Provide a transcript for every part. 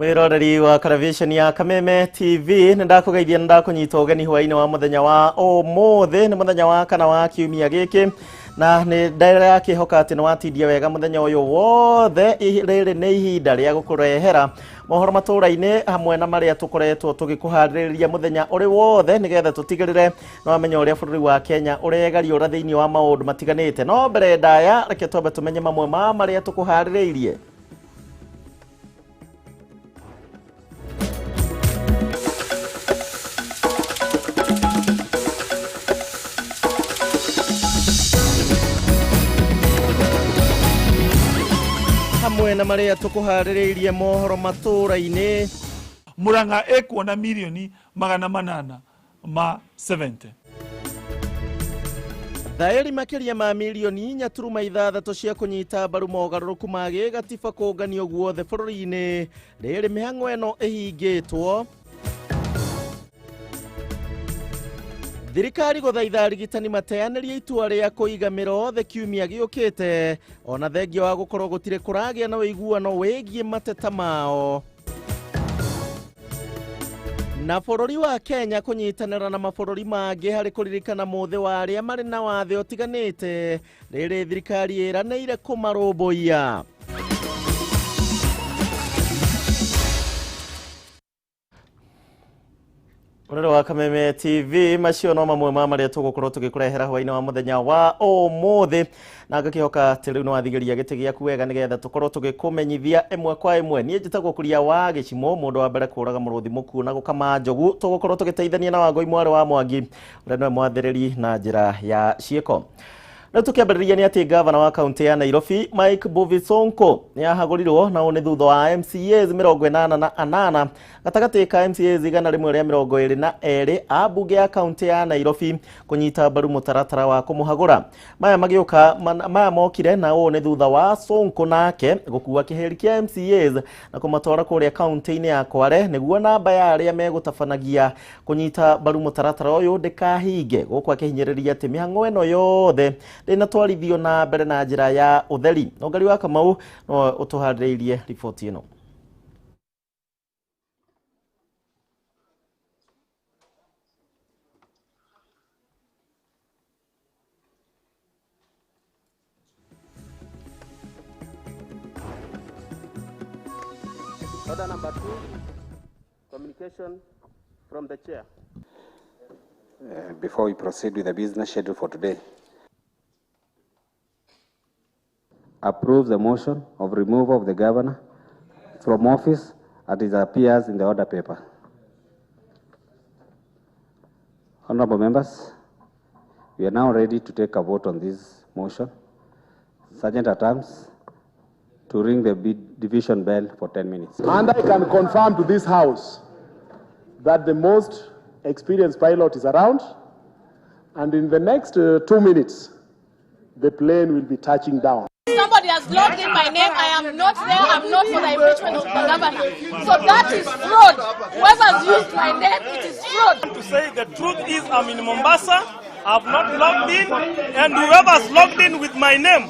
Mwiroreri wa television ya Kameme TV, nĩ ndakũgeithia, nĩ ndakũnyita ũgeni hwainĩ wa mũthenya wa ũmũthĩ. Nĩ mũthenya wa kana wa kiumia gĩkĩ, na nĩ ndĩrakĩhoka atĩ nĩ watindia wega mũthenya ũyũ wothe. Rĩrĩ nĩ ihinda rĩa gũkũrehera mohoro matũra-inĩ hamwe na marĩa tũkoretwo tũgĩkũharĩrĩria mũthenya ũrĩ wothe, nĩgetha tũtigĩrĩre nĩ wamenya ũrĩa bũrũri wa Kenya ũregariũra thĩinĩ wa maũndũ matiganĩte. No mbere ndaya, reke twambe tũmenye mamwe ma marĩa tũkũharĩrĩirie. Hamwe na marĩa tũkũharĩrĩirie mohoro matũra-inĩ: Murang'a ekuona mirioni 870. Thaĩri makĩria ma mirioni 4.6 cia kũnyita mbaru mogarũrũku ma gĩgatiba kũnganio guothe bũrũri-inĩ, rĩrĩ mĩhang'o ĩno ĩhingĩtwo. Thirikari gũthaitha arigitani mateanĩrie itua rĩa kũiga mĩro othe kiumia gĩũkĩte, ona thengia wa gũkorwo gũtirĩ kũragĩa na ũiguano wĩgiĩ mateta mao. Na bũrũri wa Kenya kũnyitanĩra na mabũrũri mangĩ harĩ kũririkana mũthĩ wa arĩa marĩ na wathe ũtiganĩte, rĩrĩ thirikari ĩranĩire kũmarũmbũiya. Ũrĩrĩ wa Kameme TV, macio no mamwe ma marĩa tũgũkorwo tũgĩkũrehera hwainĩ wa mũthenya wa ũmũthĩ, na ngakĩhoka atĩ rĩu nĩ wathigĩria gĩtĩ gĩaku wega, nĩgetha tũkorwo tũgĩkũmenyithia ĩmwe kwa ĩmwe. Niĩ njĩtagwo Kuria wa Gĩcimo, mũndũ wa mbere kũraga mũrũthi mũkuũ na gũkama njogu. Tũgũkorwo tũgĩteithania na Wangũi mwarĩ wa Mwangi, ũrĩa nĩwe mwathĩrĩri na njĩra ya ciĩko. Rĩu tũkĩambĩrĩria nĩ atĩ gavana wa kaunti ya Nairobi Mike Mbuvi Sonko nĩ ahagũrirwo, na ũũ nĩ thutha wa MCAs 88 gatagatĩ ka MCAs 122 a mbunge ya kaunti ya Nairobi kũnyita mbaru mũtaratara wa kũmũhagũra. Maya magĩũka maya mokire, na ũũ nĩ thutha wa Sonko nake gũkua kĩhĩri kĩa MCAs na kũmatwara kũrĩa kaunti-inĩ ya Kwale, nĩguo namba ya arĩa megũtabanagia kũnyita mbaru mũtaratara ũyũ ndĩkahinge, gũkũ akĩhinyĩrĩria atĩ mĩhang'o ĩno yothe ndĩnatwarithio na mbere na njĩra ya ũtheri. Ũngari wa Kamau no ũtũharĩrĩirie riboti ĩno. Order number 2, communication from the chair. Before we proceed with the business schedule for today, approve the motion of removal of the governor from office as it appears in the order paper. Honorable members, we are now ready to take a vote on this motion. Sergeant at Arms, to ring the division bell for 10 minutes. And I can confirm to this House that the most experienced pilot is around, and in the next 2 minutes, the plane will be touching down. Somebody has logged in my name. I am not there. I'm not for the impeachment of the governor. So that is fraud. Whoever's used my name, it is fraud. To say the truth is, I'm in Mombasa. I've not logged in, and whoever's logged in with my name,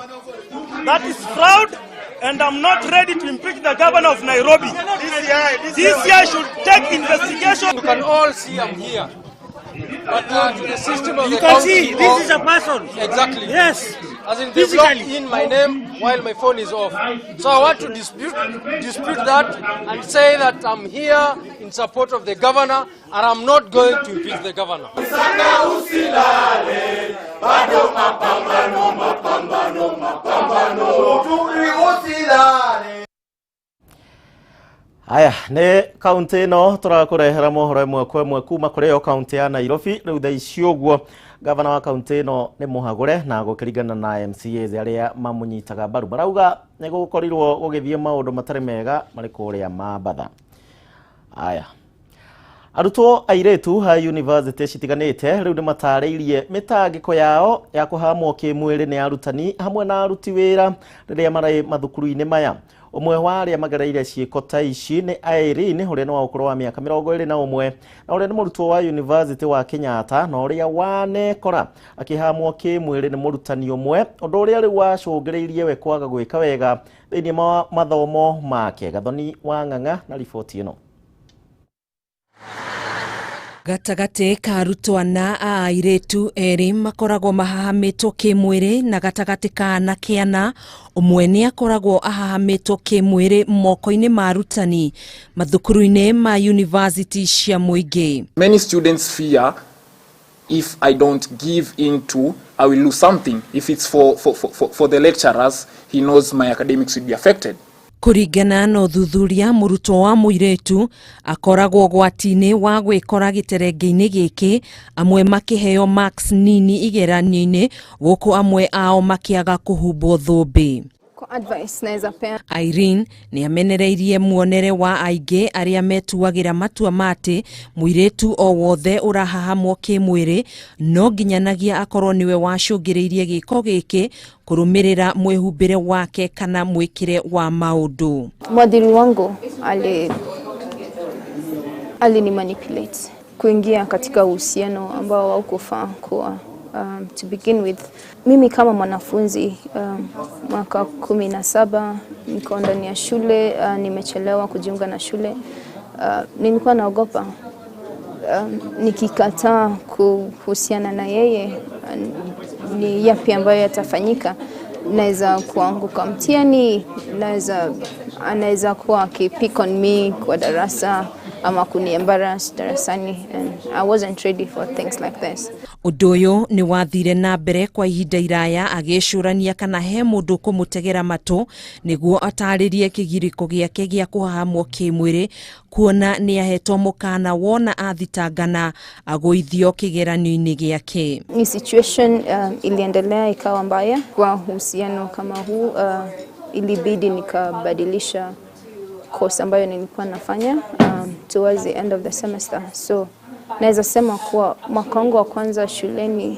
that is fraud, and I'm not ready to impeach the governor of Nairobi. DCI should take investigation. You can all see I'm here. But the system of You the can county see this is a person. Exactly. Yes. As in, they Physically. logged in my name while my phone is off. So I want to dispute that and say that I'm here in support of the governor and I'm not going to impeach the governor. Sana usilale, bado mapambano, mapambano, mapambano. Tuli usilale. Haya, nĩ kaunti ĩno tũrakũrehera mohoro ĩmwe kwa ĩmwe kuma kũrĩ o kaunti ya Nairobi. Rĩu thaa ici ũguo gavana wa kaunti ĩno nĩ mũhagũre, na gũkĩringana na MCAs arĩa mamũnyitaga mbaru, marauga nĩ gũkorirwo gũgĩthiĩ maũndũ matarĩ mega marĩ kũrĩa Mambatha. Aya, arutwo airĩtu a university citiganĩte rĩu nĩ matarĩirie mĩtangĩko yao ya kũhamwo kĩmwĩrĩ nĩ arutani hamwe na aruti wĩra rĩrĩa marĩ mathukuru-inĩ maya. Ũmwe wa arĩa magereire ciĩko ta ici nĩ Irene, ũrĩa nĩ wa ũkũrũ wa mĩaka 21 na ũrĩa nĩ mũrutwo wa University wa Kenyatta, na ũrĩa wanekora akĩhamwo kĩmwĩrĩ nĩ mũrutani ũmwe, ũndũ ũrĩa rĩu wacũngĩrĩirie we kwaga gwĩka wega thĩinĩ wa mathomo make. Gathoni wa Ng'ang'a na riboti ĩno. Gatagatĩ ka arutwo ana a airĩtu erĩ makoragwo mahahamĩtwo kĩmwĩrĩ, na gatagatĩ ka anake ana ũmwe nĩ akoragwo ahahamĩtwo kĩmwĩrĩ moko-inĩ ma arutani mathukuru-inĩ ma university cia mũingĩ. Many students fear if I don't give in to, I will lose something. If it's for the lecturers, he knows my academics will be affected. Kũringana na ũthuthuria, mũrutwo wa mũirĩtu akoragwo ũgwati-inĩ wa gwĩkora gĩterenge-inĩ gĩkĩ, amwe makĩheo marks nini igeranio-inĩ, gũkũ amwe ao makĩaga kũhumbwo thũmbĩ. Kwa advice naweza pea Irene nĩ amenereirie muonere wa aingĩ arĩa metuagĩra matua ma atĩ mũirĩtu o wothe ũrahahamwo kĩmwĩrĩ no nginyanagia akorwo nĩwe wacũngĩrĩirie gĩko gĩkĩ kũrũmĩrĩra mwĩhumbĩre wake kana mwĩkĩre wa maũndũ. Mwadhiri wangu alini manipulate kuingia katika uhusiano ambao haukufaa kuwa to begin with. Mimi kama mwanafunzi mwaka 17 niko ndani ya shule, nimechelewa kujiunga na shule, nilikuwa naogopa nikikataa kuhusiana na yeye, ni yapi ambayo yatafanyika. Naweza kuanguka mtihani, anaweza kuwa akipick on me kwa darasa ama kuniembarrass darasani, and I wasn't ready for things like this. Ũndũ ũyũ nĩ wathire na mbere kwa ihinda iraya agĩcũrania kana he mũndũ kũmũtegera matũ nĩguo atarĩrie kĩgirĩko gĩake gĩa kũhahamwo kĩmwĩrĩ, kuona nĩ ahetwo mũkana wona athitangana agũithio kĩgeranio-inĩ gĩake. Ni situation iliendelea ikawa mbaya. Kwa uhusiano kama huu, ilibidi nikabadilisha course ambayo nilikuwa nafanya towards the end of the semester. So naweza sema kuwa mwaka wangu wa kwanza shuleni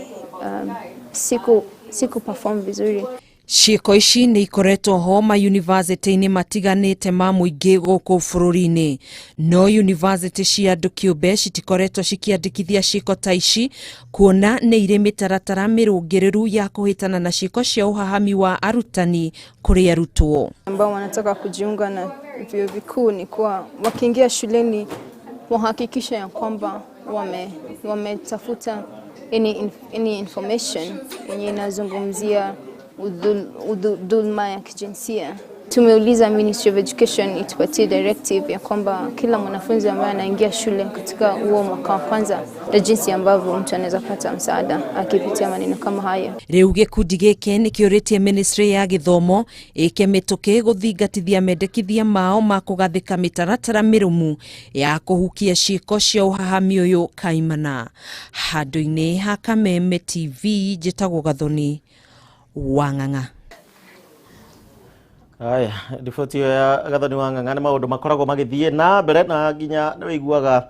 siku perform vizuri. Ciĩko ici nĩ ikoretwo ho ma university-inĩ matiganĩte ma mũingĩ gũkũ bũrũri-inĩ, no university cia andũ kĩũmbe citikoretwo cikĩandĩkithia ciĩko ta ici, kuona nĩ irĩ mĩtaratara mĩrũngĩrĩru ya kũhĩtana na ciĩko cia ũhahami wa arutani kũrĩ arutwo. Ambao wanataka kujiunga na vyuo vikuu ni kuwa wakiingia shuleni wahakikishe ya kwamba wametafuta any information yenye inazungumzia dhulma ya kijinsia. Tumeuliza Ministry of Education itupatie directive ya kwamba kila mwanafunzi ambaye anaingia shule katika huo mwaka wa kwanza na jinsi ambavyo mtu anaweza pata msaada akipitia maneno kama haya. Rĩu gĩkundi gĩkĩ nĩkĩũrĩtie Ministry ya Gĩthomo ĩke mĩtũkĩ gũthingatithia mendekithia mao ma kũgathĩka mĩtaratara mĩrũmu ya kũhukia ciĩko cia ũhahami ũyũ kaimana. Handũ-inĩ ha Kameme TV, njĩtagwo Gathoni wa Ng'ang'a. Aya, riboti ĩyo ya Gathoni wa Ng'ang'a nĩ maũndũ makoragwo magĩthiĩ na mbere, na nginya nĩ wĩiguaga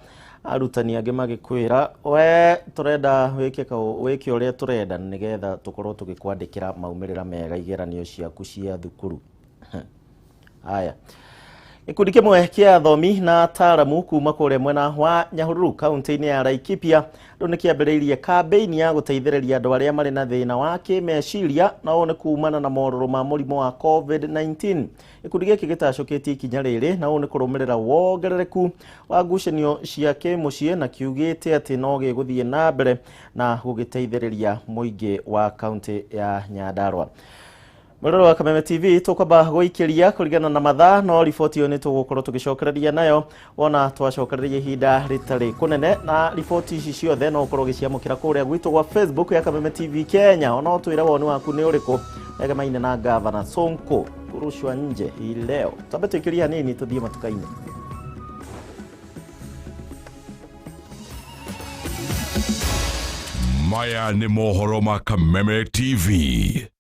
arutani angĩ magĩkwĩra we tũrenda wĩke ũrĩa tũrenda nĩgetha tũkorwo tũgĩkwandĩkĩra maumĩrĩra mega igeranio ciaku cia thukuru. Aya, gĩkundi kĩmwe kĩa athomi na ataaramu kuma kũrĩa mwena wa Nyahururu kaunti-inĩ ya Laikipia rĩu nĩ kĩambĩrĩirie kambĩini ya gũteithĩrĩria andũ arĩa marĩ na thĩna wa kĩmeciria, na ũũ nĩ kumana na morũrũ ma mũrimũ wa COVID-19. Gĩkundi gĩkĩ gĩtacũkĩtie ikinya rĩrĩ na ũũ nĩ kũrũmĩrĩra wongerereku wa ngucanio cia kĩmũciĩ, na kiugĩte atĩ no gĩgũthiĩ na mbere na gũgĩteithĩrĩria mũingĩ wa kaunti ya Nyandarua. Mwĩrore wa Kameme TV tũkwamba gũikĩria kũringana na mathaa, no riboti ĩyo nĩ tũgũkorwo tũgĩcokereria nayo wona twacokereria ihinda rĩtarĩ kũnene, na riboti ici ciothe no ũkorwo ũgĩciamũkĩra kũrĩa gwitũ gwa Facebook ya Kameme TV Kenya. Ona ũtwĩre woni waku nĩ ũrĩkũ egemaine na Gavana Sonko kurushwa nje hii leo. Twambe tũikĩrie hanini tũthiĩ matuka-inĩ. Maya nĩ mohoro ma Kameme TV.